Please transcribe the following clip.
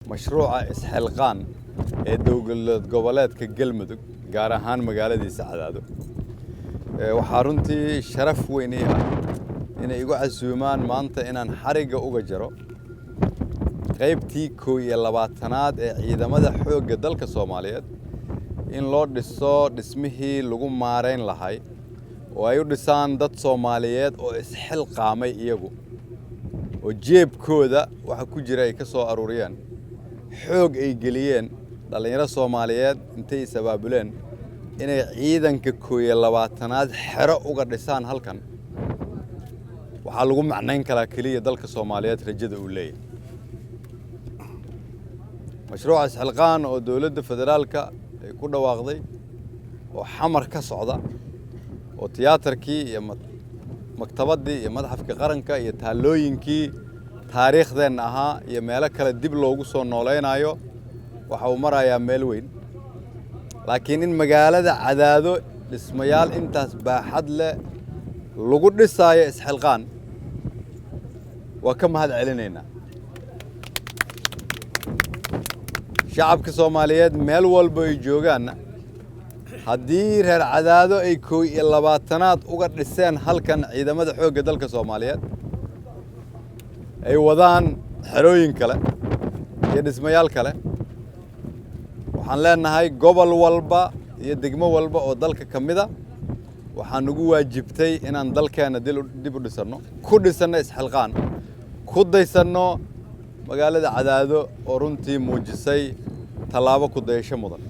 Mashruuca Isxilqaan ee dowlad goboleedka Galmudug, gaar ahaan magaaladiisa Cadaado. Waxaa runtii sharaf weyn ii ah inay igu casuumaan maanta inaan xarigga uga jaro qaybtii 21aad ee ciidamada xoogga dalka Soomaaliyeed in loo dhiso dhismihii lagu maareyn lahay oo ay u dhisaan dad Soomaaliyeed oo isxilqaamay iyagu oo jeebkooda waxa ku jira ay ka soo aruuriyeen, xoog ay geliyeen dhallinyaro Soomaaliyeed intay is abaabuleen inay ciidanka 21aad xero uga dhisaan halkan. Waxaa lagu macnayn karaa keliya dalka Soomaaliyeed rajada uu leeyahay. Mashruuca Isxilqaan oo dowladda federaalka ay ku dhawaaqday oo Xamar ka socda oo tiyaatarkii iyo maktabaddii iyo madxafkii qaranka iyo taallooyinkii taariikhdeenna ahaa iyo meelo kale dib loogu soo noolaynayo, waxa uu marayaa meel weyn. Laakiin in magaalada Cadaado dhismayaal intaas baaxad leh lagu dhisaayo Isxilqaan, waa ka mahad celinaynaa shacabka Soomaaliyeed meel walba ay joogaanna. Haddii reer Cadaado ay 21aad uga dhiseen halkan ciidamada xoogga dalka Soomaaliyeed, ay wadaan xerooyin kale iyo dhismayaal kale, waxaan leenahay gobol walba iyo degmo walba oo dalka ka mida waxaa nagu waajibtay inaan dalkeenna dib u dhisanno, ku dhisanno Isxilqaan, ku daysanno magaalada Cadaado oo runtii muujisay tallaabo ku dayasho mudan.